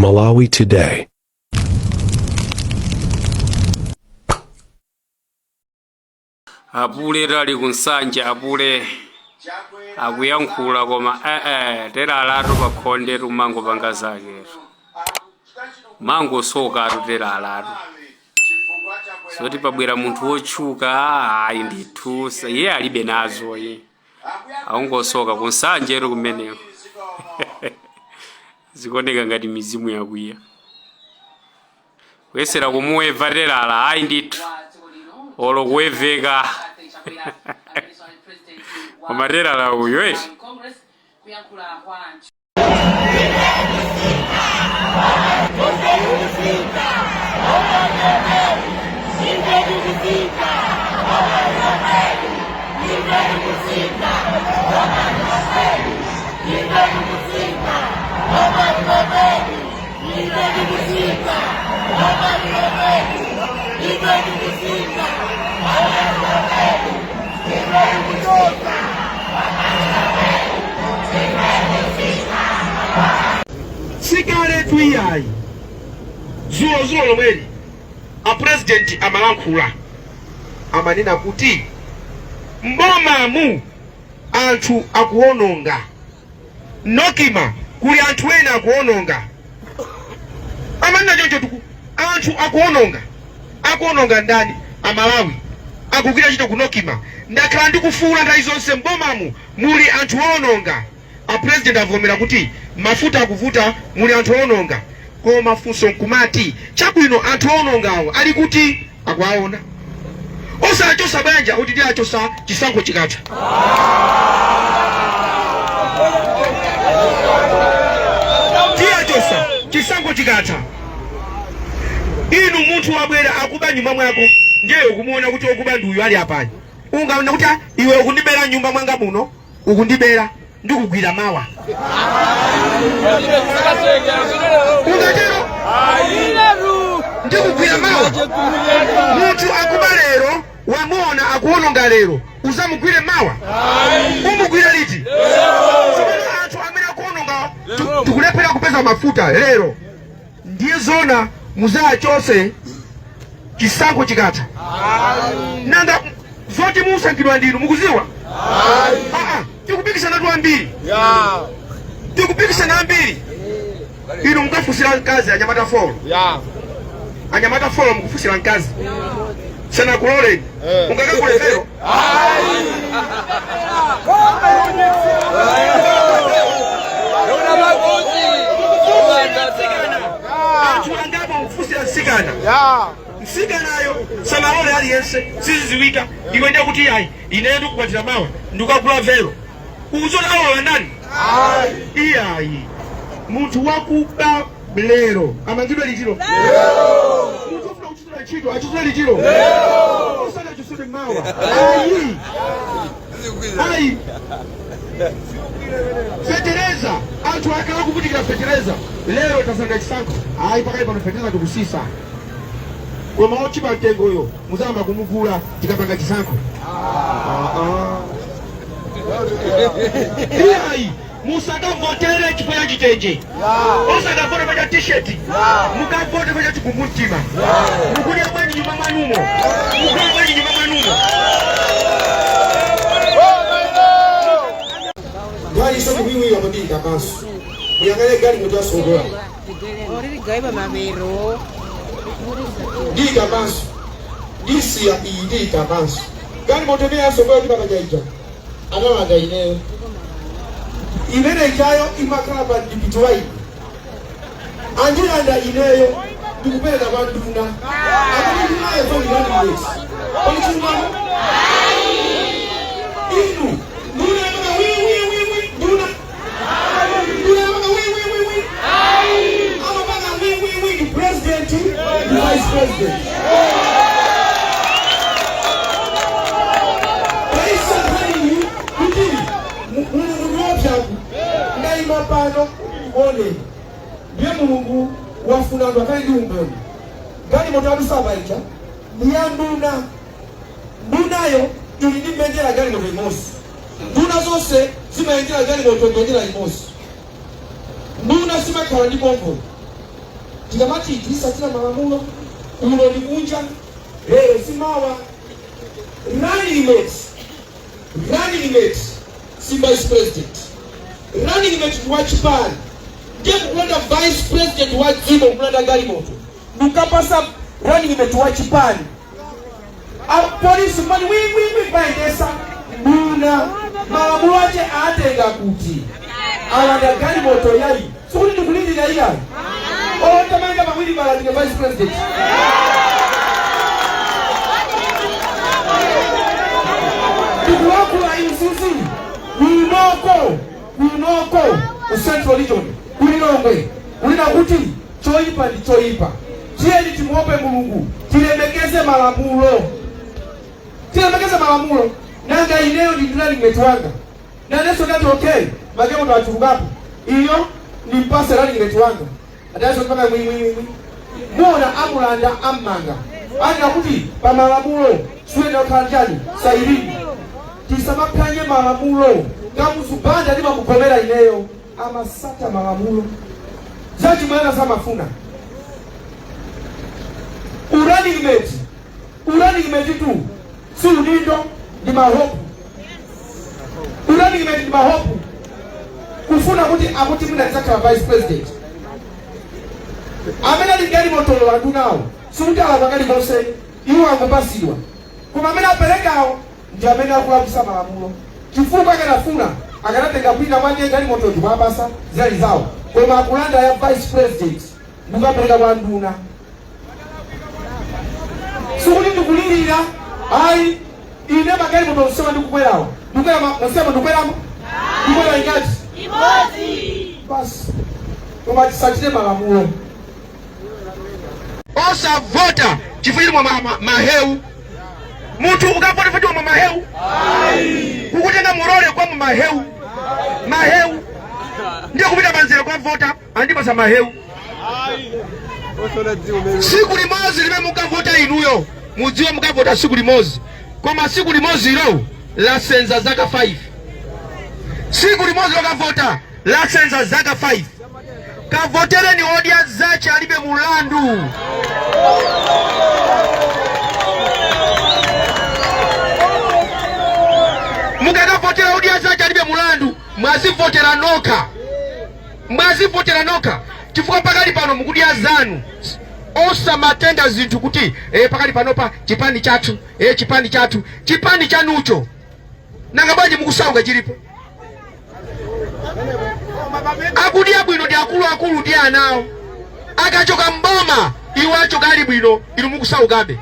Malawi Today. Apule tali kunsanja, apule akuyankhula koma ee teralatu pakhonde tumangopanga zaketu, mangosokatu teralatu zoti pabwera munthu wotchuka, ayi ndithu iye alibe nazo, iye akungosoka kunsanjetu kumeneko. Zikuoneka ngati mizimu yakwiya kuyesera kumuweva terala, ayi ndithu olo kuweveka, koma terala uyu eti. Sikaletu iyayi, dzulo dzulo lomweli a president amalankhula, amanena kuti mbomamu anthu akuwononga NOCMA, kuli anthu ena akuwononga. Amanena choncho tuku anthu akuwononga. Akuwononga ndani? Amalawi akugwira ntchito ku NOCMA. Ndakhala ndikufuula nthawi zonse, mbomamu muli anthu owononga. A president avomera kuti mafuta akuvuta, muli anthu owononga. Koma funso nkumati, chabwino, anthu owonongawo ali kuti? Akuwaona, osachosa bwanji? Kuti tiachosa chisankho chikatha. Tiachosa chisankho chikatha. Inu, munthu wabwera akuba nyumba mwako, ndiye ukumuona kuti okuba ndi uyu ali apayi, ungaona kuti, "Ah, iwe ukundibera nyumba mwanga muno, ukundibera, ndikugwira mawa"? Ungatero? Ndikugwira mawa? Munthu akuba lero, wamuona akuwononga lero, uzamugwire mawa? Umugwira liti? Tsopano anthu amene akuwononga, tikulephera kupeza mafuta lero, ndiye zona muzachose chisankho chikatha? Nanga zoti musankhidwa ndinu mukuziwa? Aa, tikupikisana tu ambiri, tikupikisana ambiri. Inu mukafunsira mkazi anyamata four, anyamata four mukufunsira mkazi, sanakuloleni, ungakagule vero? Anthu angapo mukufunsira msikana, msikanayo sanalole aliyense, siziziwika. Iwe ndiye kuti, "Ayi, ineyo ndikukwatira mawa," ndikukagula vero, uzoti alola ndani? Iyayi, munthu wakuba lero amangidwe litiro? Munthu ofuna kuchitira ntchito achitire litiro? Osati achitire mawa, ayi, ayi. Fetereza, anthu akhala kuvutikira fetereza. Lero tasanga chisankho, ayi, pakali pano fetereza tikusisa, koma otchipa mtengoyo muzayamba kumugula tikapanga chisankho. Ah, ah. Iyayi, musakavotere chifukwa cha chitenje, osakavote pa cha t-shirt, mukavote pa cha chikumbumtima. Mukudya bwanji nyumba mwanumo? Mukudya bwanji nyumba mwanumo? Ngaliso kuwiwiwa pabiri kapanso muyang'ane galimoto yasogola ndiyika panso, ndisiya iyi, ndiyika panso galimoto imene yasogola kuti papachaija analanda ineyo. Imene ichayo imakhala pa mdipiti wa ine, andilanda ineyo, ndikupereka kwa nduna amene ndunayo zondilandi. Pali chilungamo? Inu, nduna yamaka wi wi wi wi, nduna, nduna yamaka wi wi wi wi, amapanga wi wi wi ndi president ndi vice president. Taisankhani kuti Mulungu ndiwopyaku. Ndayima pano kuti ndikuoneni, ndiye Mulungu wafuna anthu akhale ndi umboni. Galimoto yadusapa ija ndi ya nduna. Ndunayo ili ndi mbendera galimoto imodzi. Nduna zonse zimayendera galimoto mbendera imodzi. Nduna simakhala ndi convoy. Tikamati tisatira malamulo, uno ndi kunja lero simawa. Running mate si vice president, running mate ndi wachipani. Ndiye mukulanda vice president wa dziko, mukulanda galimoto, mukapasa running mate wa chipani. Apolisi mani wingwingwi payendesa nduna, malamulo ache atenga kuti alanda galimoto yayi. Sikuti ndikulindira iyayi, otamanga mawiri balandike vice president. Ndikulankhula izizi kunoko ku Central Region, kulilongwe, kulina kuti choyipa ndi choyipa. Tiyeni timuope Mulungu, tilemekeze malamulo, tilemekeze malamulo. Nanga ineyo ndi running mate wanga, nanenso ndati okay, makemoto achulukapo, iyo nimpase running mate wanga, atanso mpaka mwimwimwi muona amulanda, ammanga, anena kuti pamalamulo suyenda kukhala njani sayirini. Tisamaphwanye malamulo. Kamuzu Banda ndimamugomera ineyo, amasata malamulo, zachimwana samafuna. Urunning mate, urunning mate tu si udindo, ndi mahope. Urunning mate ndi mahope, kufuna kuti akuti mwina ndidzakhala vice president. Amene ali galimotoyo andunawo sikuti alakwa kalikonse, iwo angopasidwa, koma amene aperekawo ndi amene akulakwisa malamulo, chifukwa akanafuna akanatenga kwina mwake galimoto ndikuapasa zinali zawo, koma akulanda ya vice president ndikukapereka kwa nduna. Sikuti ndikulirira ayi. Ine magalimoto nsema ndikukwerawo, ndikwera nsema, ndikweramo, ndikwera ingati? Imodzi. Basi, koma tisachite malamulo. Osavota chifukwa mwa mahewu. Munthu ukavota futi mwa mahewu, kukutenga murole kwa mahewu, mahewu ndiye kupita panzira kwa vota andipasa mahewu. Siku limodzi limene mukavota inuyo, mudziwe mukavota siku limodzi, koma siku limodzi ilo lasenza zaka 5. Siku limodzi lokavota lasenza zaka 5. Kavotereni Odya Zake Alibe Mulandu. Mukakavotera Odya Zake Alibe Mulandu, mwazivotera nokha, mwazivotera nokha, chifukwa pakali pano mukudya zanu. Osamatenga zinthu kuti pakali panopa chipani chathu, chipani chathu, chipani chanucho nanga bwanji mukusauka? Chilipo akudya bwino ndi akuluakulu ndi anawo. Akachoka mboma iwo achoka ali bwino, inu mukusaukabe.